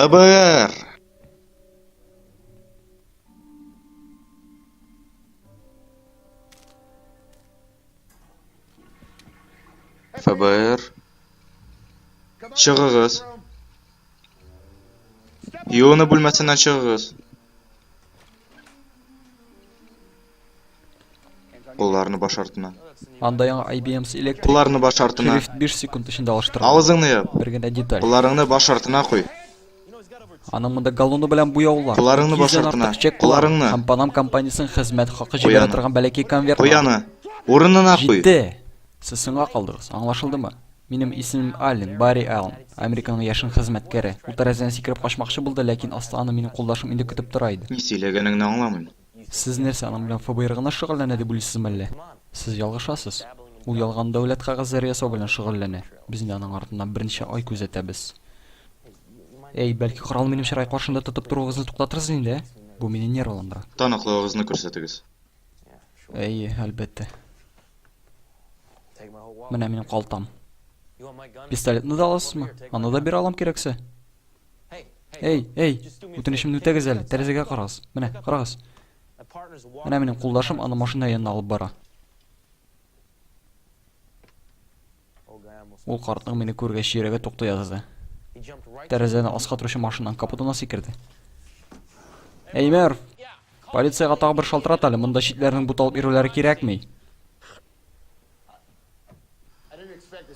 ФБР! ФБР. Чыгыгыз. Юыну бүлмәсеннән чыгыгыз. Кулларны баш артына. Анда яңа IBM Electric. Кулларны баш артына. Шрифт 5 секунд эчендә алыштырыла. Авызыңны яп. Бер генә деталь. Кулларыңны баш артына куй. Аның монда галлоны белән буяулар. Кулларыңны баш 200 дән артына. артык чек бар. Кулларыңны. Һәм Панам компаниясенең хезмәт хакы Куй җибәрә аны. торган бәләкәй конверт Куй бар. аны. Урынына куй. Җитте. Сез соңга калдыгыз, аңлашылдымы? Минем исемем Аллен, Барри Аллен, Американың яшен хезмәткәре. Ул тәрәзәдән сикереп качмакчы булды, ләкин аста аны минем кулдашым инде көтеп тора иде. Ни сөйләгәнеңне аңламыйм. Сез нәрсә, аның белән ФБР гына шөгыльләнә дип уйлыйсызмы әллә? Сез ялгышасыз. Ул ялган дәүләт кәгазьләре ясау белән шөгыльләнә. Без инде аның артыннан берничә ай күзәтәбез. Әй, бәлки коралны минем чырай каршында тотып торуыгызны туктатырсыз инде, ә? Бу мине нервыландыра. Таныклыгыгызны күрсәтегез. Әйе, әлбәттә. Менә минем калтам. Пистолетны да аласызмы? Аны да бирә алам кирәксә. Эй, эй, үтенечемне үтәгез әле, тәрәзәгә карагыз. Менә, карагыз. Менә минем кулдашым аны машина янына алып бара. Ул картның мине күргәч йөрәге туктый язды. Тәрәзәдән аска торучы машинаның капотына сикерде. Эй, Мерв! Полициягә тагы бер шалтырат әле, монда читләрнең буталып йөрүләре кирәкми.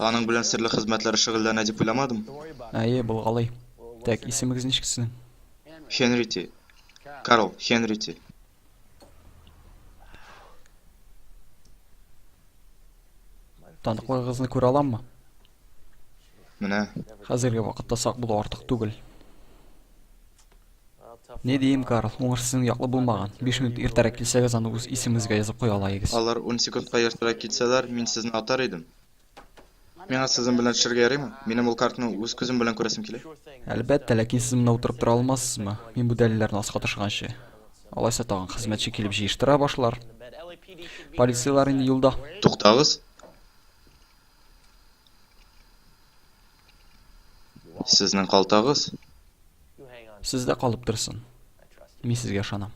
Аның белән серле хезмәтләр шөгыльләнә дип уйламадым. Әйе, булгалый. Так, исемегез ничек сезнең? Хенри Ти. Карл Хенри Ти. Таныклыгыгызны күрә аламмы? Менә. Хәзерге вакытта сак булу артык түгел. Ни диим, Карл, уңыш сезнең яклы булмаган. 5 минут иртәрәк килсәгез, аны үз исемегезгә язып куя ала идегез. Алар ун секундка иртәрәк килсәләр, мин сезне атар идем. Миңа сезнең белән төшәргә ярыймы? Минем ул картны үз күзем белән күрәсем килә. Әлбәттә, ләкин сез монда утырып тора алмассызмы? Мин бу дәлилләрне аска төшергәнче. Алайса тагын хезмәтче килеп җыештыра башлар. Полицияләр инде юлда. Туктагыз. Сезнең калтагыз. Сездә калып торсын. Мин сезгә ышанам.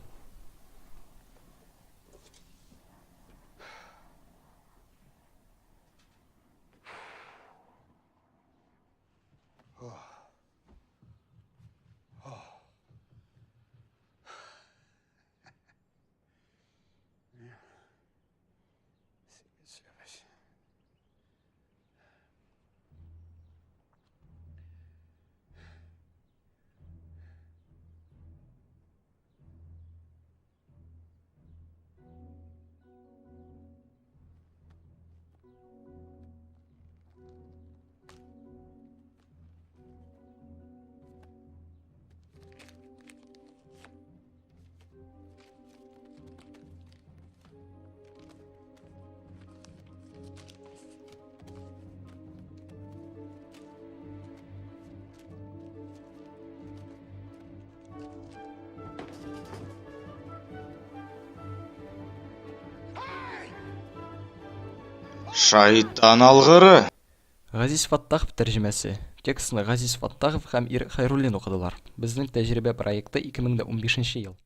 Шайтан алгыры! Газиз Фаттахов тәрҗемәсе. Текстны Газиз Фаттахов һәм Ирек Хәйруллин укыдылар. Безнең тәҗрибә проекты 2015 ел.